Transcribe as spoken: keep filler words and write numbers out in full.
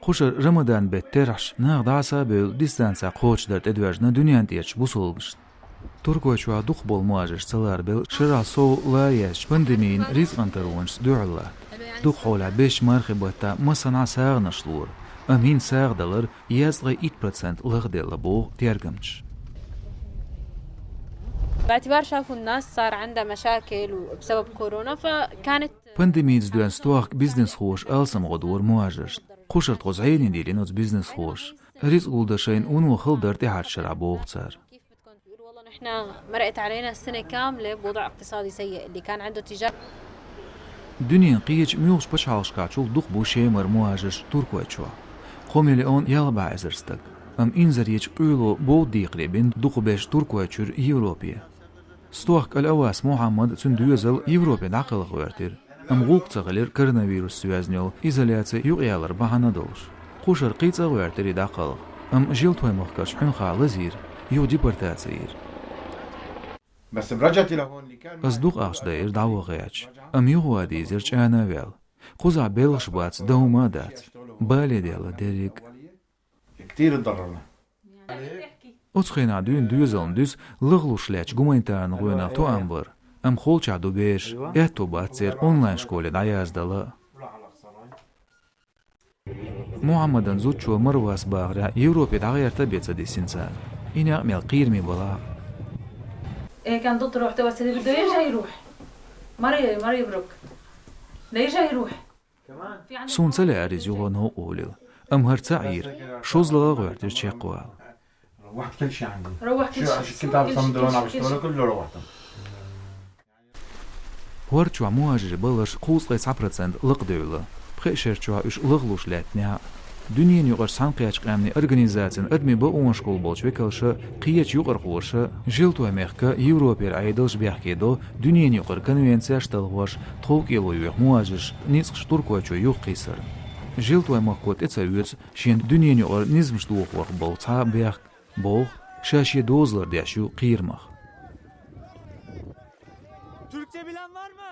Кхушара Рамадан бетта терахьаш нах дӀаса а бевлла дистанцехь кхочушдар тӀедоьжна дуьнен тӀерачу бусалбанашна. Туркойчохь дукхахболу мухӀажарш ца ларбелла шарахь сов лаьтташ пандемин рицкъан таронашца дуьхьал латта. Дукха хьолахь бешачу мархийн баттахь массанхьа сагӀанаш лора, амма хӀинца сагӀа далар дезткъе итт процент лахделла боху тергамчаша. باعتبار شافوا الناس صار عندها مشاكل بسبب كورونا، فكانت Пандемица доьзна стохка бизнесхоша алсам гӀо дора мухӀажаршна. Кхушара тхо зӀенехь диллина оцу бизнесхоша. Рицкъ гулдан шайна вуно хала дара тӀаьхьарчу шарахь, боху цара. كيف بدكم تقولوا والله نحن مرقت علينا السنة كاملة بوضع اقتصادي سيء اللي كان عنده تجارة. Дуьненан кхечу муьлххачу пачхьалкхашкахь чул дукха бу Шемара мухӀажарш Туркойчохь. Кхо миллион ялх бӀе эзар стаг. Амма инзаречу къуьйло бовда декхаре бина дукхахберш Туркойчуьра Европе. Стохка Аль-Авас Мухьаммад а, цуьнан доьзал а Европе дӀакхалха гӀоьртира. Амма гӀуллакх ца хилира коронавирусца йоьзна йолу изоляци юкъаялар бахьана долуш. Кхушара кхин а цӀа гӀоьртира и дӀакхалха. Амма Желтойн махкарчу хьуьнхахь лазийра, юха депортаци йира. بس رجعت إلى هون لكان Ас дукха ахча дайира дӀаваха гӀерташ, амма юхаван дийзира чӀана а ваьлла. Кхузахь белхаш бац, дан хӀума а дац. Бале делла дерриг а. كتير تضررنا. Оцу хенахь дуьйна доьзална дуьсу лахлуш лаьттачу гуманитаран гӀоьнах тоам бар, амма холчахь ду бераш, аьтто бац церан онлайн-школе дӀаяздала а. Мухьаммадан зудчо Марвас бахарехь, Европе дӀагӀерта а бен ца дисина царна. И некъ мел кхераме балахь а. إيه، كان ضد روح، بس اللي بده يرجع يروح. مرة، مرة يبرك. ليرجع يروح. Суна ца лаьара иза юха новкъа волийла. Амма хӀара ца Ӏийра, шозлагӀа а гӀоьртира чекхвала. روحت كل شيء عندي. روح كل شيء، كنت عم بصمد هون، عم بشتغل، كله روحت. ХӀора чохь мухӀажарийн баларш кхузткъе цхьа процент лакхадевлла, пхеа шерчохь уьш лахлуш лаьттинехь а. Дуьненан юкъарчу Цхьаьнакхеттачу Къаьмнийн Организацин адамийн бакъонашкахула болчу векалша, кхечу юкъархоша, Желтойн мехка Европера Ӏедалш бехке до дуьненан юкъара конвенцеш а талхош, тховкӀело йоьху мухӀажарш ницкъаш Туркойчу юхакхийсарна. Желтойн махко тӀе ца оьцу шена дуьненан юкъара низамаш дохорх болу цхьа а бехк, боху, ша шен дозалла деш ю кхерамах. Türkçe bilen var mı?